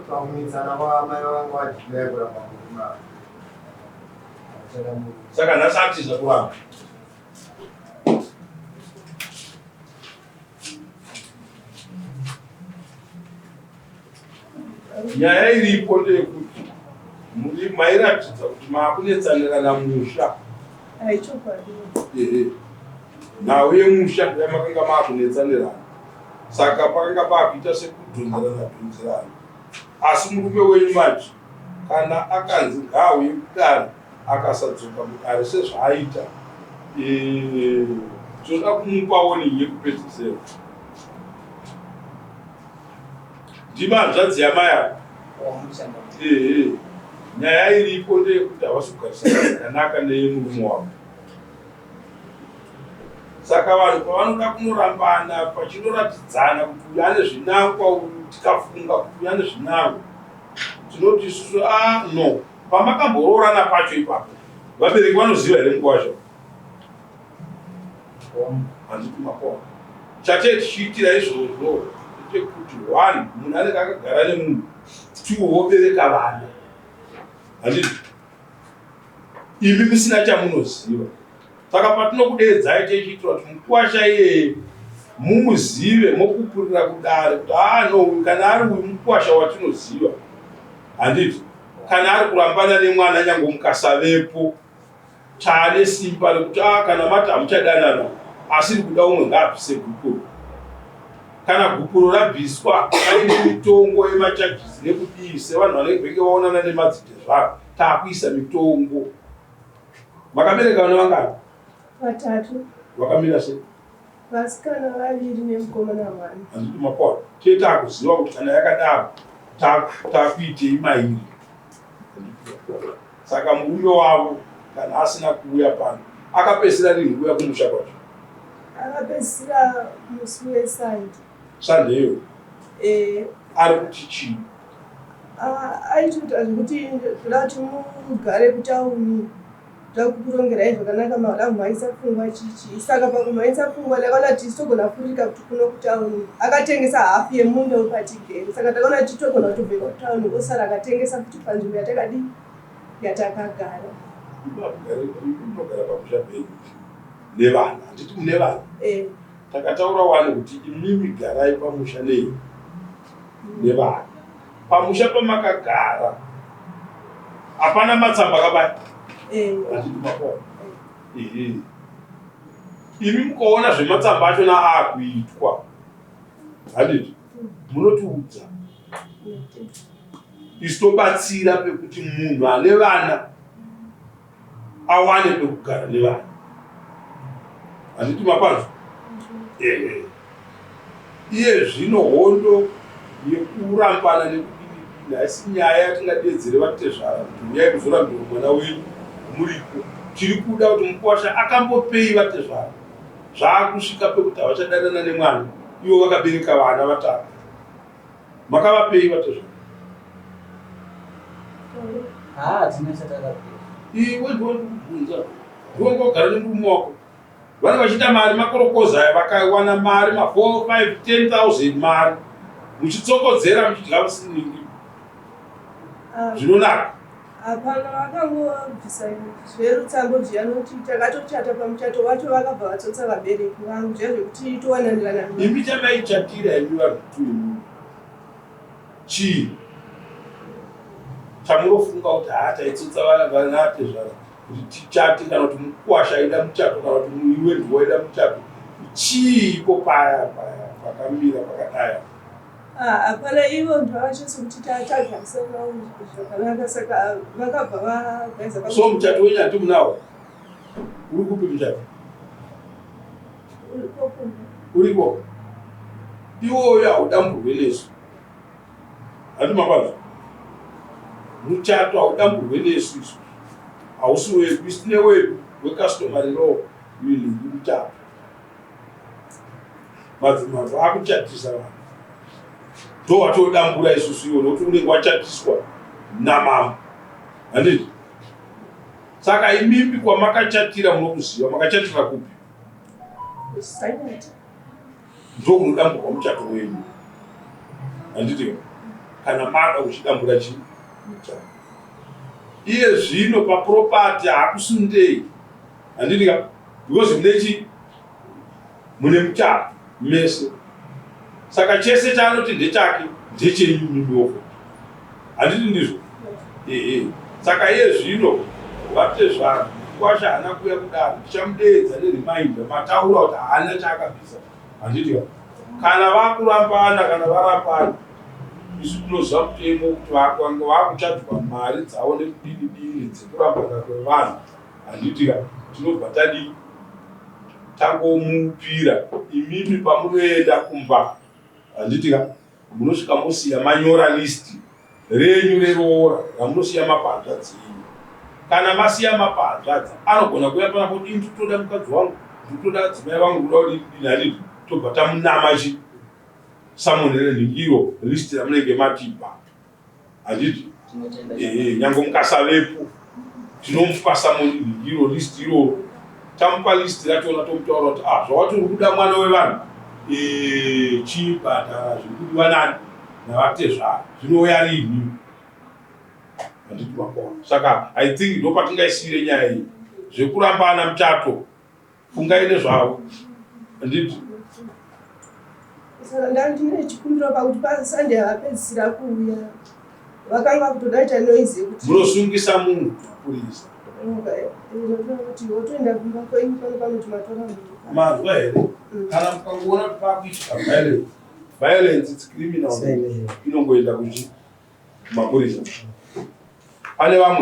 Pakumitsana kwamai vakanga vadhilaya kuramba murume ava. Havachada murume. Saka nhasi atiza kuramba. Nyaya iripo ndeyekuti muri mairatidza kuti maakunetsanirana musha. Ehe. Nhau yemusha ndoyamakanga maakunetsanirana. Saka pakanga paakuita sekudhonzerana dhonzerana. Asi murume wenyu manje kana akanzi ngaauye kudare akasadzoka mudare sezvaaita eh, tinoda kumupa warning yekupedzisira. Ndima hanzvadzi yamai ava. Ehe. Nyaya iripo ndeyekuti havasi kugarisana zvakanaka nemurume wavo. Saka vanhu pavanoda kunorambana pachinoratidzana kuti uyu ane zvinangwa uyu tikafunga kuti uyu ane zvinangwa tinoti isusu a ah, no pamakamboroorana pacho ipapo vabereki vanoziva here mukwasha handiti makona chatee tichiitira izvozvo ndechekuti one munhu anenge akagara nemunhu two wobereka vana handiti imi musina chamunoziva saka patinokudeedzai techiitira kuti mukwasha iyeye mumuzive mopupurira kudare kuti haa ah, no uyu kana ari uyu mukwasha watinoziva handiti kana ari kurambana nemwana nyange mukasavepo taane simba rekuti a ah, kana mati hamuchadanana asiri kuda umwe ngaabvise gupuro kana gupuro rabviswa paine mitongo yemachajisi nekudii sevanhu vanenge vaonana nemadzitezvaro takuisa mitongo makabereka vana vangani vatatu vakamira sei vasikana vaviri nemukomana one handiti makona tee takuziva kuti kana yakadaro takuitei mairi Saka murume wavo kana asina kuuya pano akapedzisira rinhi kuuya kumusha kwacho? Akapedzisira musi weSunday. Sunday iyoyo? Eh. Ari kuti chii? Ah, aitoita zvekuti toda kuti mugare kutauni toda kukurongerai zvakanaka makuda kumhanyisa pfungwa chichi saka pakumhanyisa pfungwa ndakaona kuti togona furirika kuti kuno kutauni akatengesa hafu yemunda wepatigere saka takaona kuti togona kutobveka kutauni osara akatengesa futi panzvimbo yatakadii yatakagara. Munogara pamusha penyu nevana handiti mune vana? Eh. Takataura wani kuti imimi garai pamusha nei nevana. Pamusha pamakagara hapana matsamba akabaya eh. handiti makona? Ehe. Imi mukaona zvematsamba achona akuitwa handiti munotiudza isu tobatsira pekuti munhu ane vana awane pekugara nevana handiti mapanzwa ehe iye zvino hondo yekurambana nekudinidini haisi nyaya yatingadeedzere vatezvara kuti huyai kuzorambirwa mwana wenyu muripo tiri kuda kuti mukwasha akambopei vatezvara Zvaakusvika pekuti havachadanana nemwana ivo vakabereka vana vatatu. Makavapei vatezvara? Haa hatina chatakapiwa. Iwe ndiwe ndikubvunza. Ndiwe wagara nemurume wako. Vanenge vachiita mari makorokoza aya vakawana mari ma 4 5 10000 mari muchitsokodzera muchidya musiningi. Ah. Zvinonaka. Hapana vakangobvisa zverutsango zviya nokuti takatochata pamuchato wacho vakabva vatsotsa vabereki vangu zviya zvekuti towananirana. Imi chamaichatira imi vanhu tu imi chii chamunofunga kuti haa taitsotsa vana atezvara kuti tichate kana kuti mukwasha aida muchato kana kuti iwe ndiwe waida muchato chii ipo paya paya pakamira pakadaya Ah, hapana ivo ndavachese kuti tagarisana zvakanaka saka vakabva vagaiza so muchato wenyu hati munawo uri kupi muchato uriko iwoyo haudamburwe nesu hati makwazvo muchato haudamburwe nesu isu hausi wedu isu tine wedu wecustomary law inhingi muchato madzimambo akuchatisa vanhu ndowatodambura isusu iwo nokuti unenge wachatiswa namambo handiti saka imimi kwamakachatira munokuziva makachatira kupi ndokunodamburwa muchato wenyu handiti Kana mada kuchidambura chii muchato. Iye zvino paproperty haakusundei, handiti ka? Because mune chii? Mune muchato mese. Saka chese chaanoti ndechake ndechenyu mimiwo futi, handiti ndizvo? Ehe. Saka iye zvino vatezvara mukwasha haana kuuya kudaro, ndichamudeedza nereminder. Mataura kuti haana chaakabvisa, handiti ka? Kana vakurambana, kana varambana, isu tinoziva mutemo kuti vakange vakuchajwa mari dzavo nekudini dini dzekurambana kwevanhu, handiti ka? Tinobva tadii? Tangomupira imimi pamunoenda kumba, handiti ka? Munosvika mosiya manyora list renyu reroora ramunosiya mapa hanzvadzi yenyu. Kana masiya mapa hanzvadzi, anogona kuuya panapa kuti ini ndikutoda mukadzi wangu, ndikutoda adzimai vangu, ndikuda kudini dini, handiti? Tobva tamunama chi summon renhingiro list ramunenge matipa, handiti? Ehe, nyange mukasavepo tinomupa summon nhingiro list iroro. Tamupa list rachona, tomutaura kuti ah, zvawati uri kuda mwana wevanhu, chibhadhara zviri kudiwa nani navatezvara, zvinouya rini, handiti makona? Saka I think ndo patingaisiyire nyaya iyi. Zvekurambana muchato, fungai nezvavo, handiti? Saka ndandine chikumbiro pakuti paSunday vapedzisira kuuya vakanga kutoda ita noise yekuti munosungisa munhu mapurisa. Kuti wotoenda kumba kwenyu pano panoti matora munhu. Manzwa here? Kana mukangoona kuti pakuitika violence, violence, it's criminal, inongoenda kuchi mapurisa. Pane vamwe.